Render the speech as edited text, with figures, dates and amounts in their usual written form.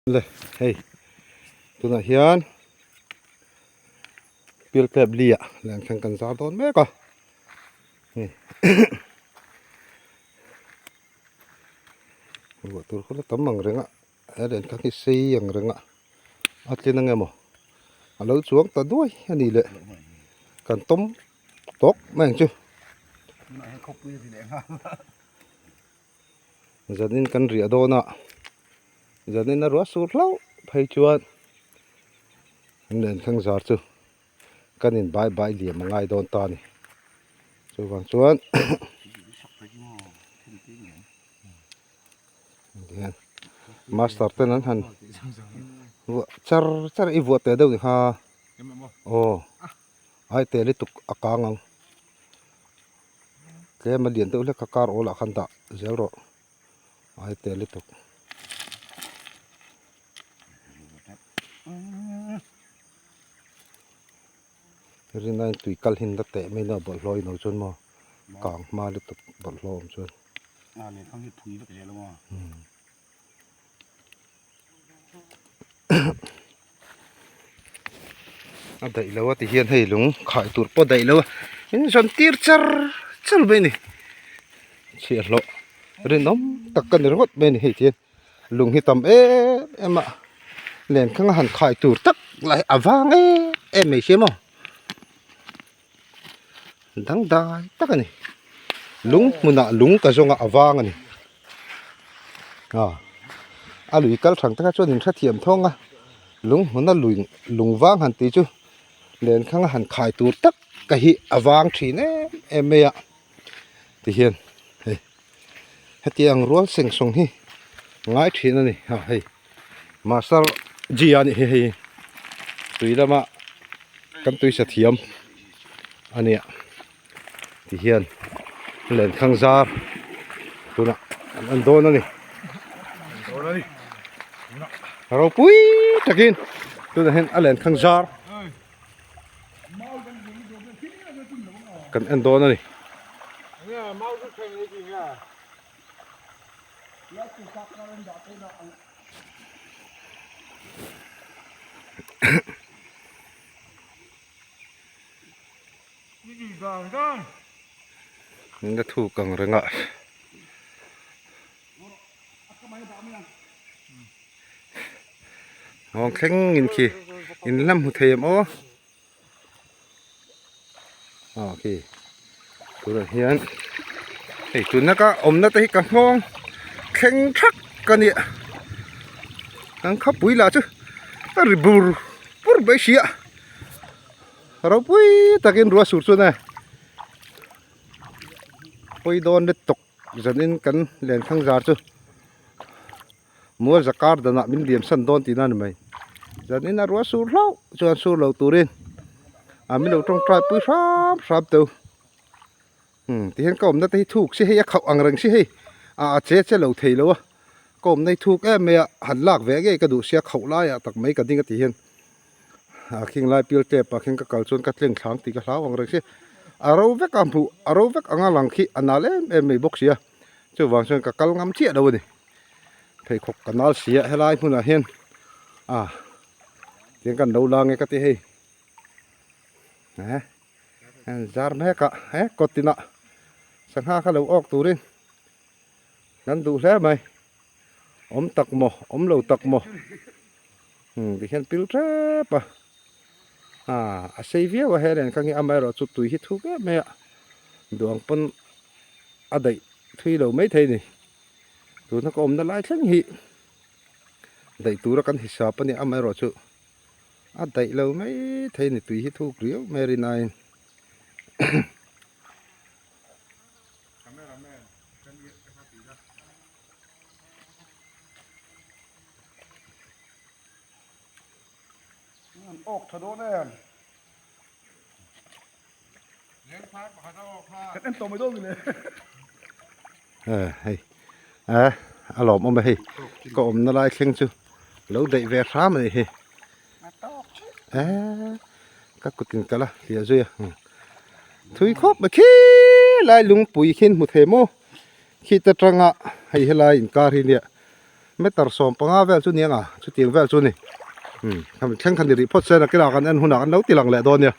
Le hei tunah hian piltlep li ah leng thleng kan zar dawn mek a hei ruah tur kha la tam ang reng a he lehkha hi sei ang reng a a tlin ang emaw a lo chuang ta duai a ni le kan tawm tawk mai ang chu. Zanin kan riah dawn a zanin a ruah sur hlauh phei chuan an len thleng zar chu kan in bai bai liam a ngai dawn ta a ni chuvang chuan tihian master ten an han vuah char char i vuah teh deuh ni kha aw ai teh lutuk a kang ang. Tlem a lian deuh hlek a kar awl ah khan dah zel rawh ai tel lutuk. Rin aiin tui kal hin la teh mai na bawlhhlawh ino chuan maw kang hma lutuk bawlhhlawh awm chuan. A daih lo a ti hian hei lung khai tur pawh daih lo a in zawn tir char char mai a ni chhiahhlawh rinawm tak ka ni ringawt mai a ni hei ti hian lung hi tam em em a lenkhang a han khai tur tak lah hi a vang em em mai sia maw dangdai tak a ni lung hmunah lung ka zawnga a vang a ni ah a lui kal thang te kha chuan in hrethiam thawng a lung hmuna lui lung vang han tih chu lenkhang a han khai tur tak ka hi a vang thin em em mai a tihian hei hetiang rual seng sawng hi ngai thin a ni ah hei master G a nih hi hei tui lama kan tui sa thiam a nia tihian lenkhang zar tunah an en dawn a ni ropui takin tunah hian a lenkhang zar kan en dawn a ni. Ka thuk ang reng a nghawng thleng in khi in la hmu thei em aw aw khi tunah hian hei tuna ka awmna te hi ka nghawng thleng thak ka nia kan khawpui lah chu a ri bur bur mai si a ropui takin ruah sur chuan e pawi dawn let tawk zanin kan lenthang zar chu mual zakar danah min liam san dawn tihna a ni mai zanin a ruah sur hlauh chuan sur lo turin a min lo tawngtai pui hram hram teu umm tihian ka awmna te hi thuk si hei a khauh ang reng si hei a che che lo thei lo a ka awmna hi thuk em mai a han lak ve ngei ka duh sia khauh laiah tak mai ka ding a ti hian. a khing lai pial tep ah khian ka kal chuan ka tleng thlang tih ka hlau ang reng si a ro vek a hmuh a ro vek anga lang khi a nal em em mai bawk si a chuvang chuan ka kal ngam chiah lo a ni pheikhawk ka nal si a helai hmunah hian ah tiang kan lo la nge ka ti hei eh zar mek a eh kawt inah sangha kha lo awk turin kan duh hle mai awm tak maw awm lo tak maw umm tihian pil tep a ah a sei viau a he len kha nge amaherawh chu tui hi thuk em mai a duang pawn a daih thui lo maithei a ni tuna ka awmna lai thleng hi daih tura kan hisap a ni amaherawh chu a daih lo maithei a ni tui hi thuk riau mai a rinaiin. An awk tha dawn em? Kan en tawh mai dawn mile. Eh hei eh a lawm awm e hei ka awmna lai thleng chu lo daih ve hram a nih hi eh ka kutin kal a hliah zui a thui khawp mai khi lai lungpui khi an hmu thei maw khit atanga hei helai inkar hi nia. Meter 15 vel chu ni anga chutiang vel chu ni. Umm khami thleng kha ni rih phawt se nakinah kan en hunah kan lo ti lang leh dawn nia.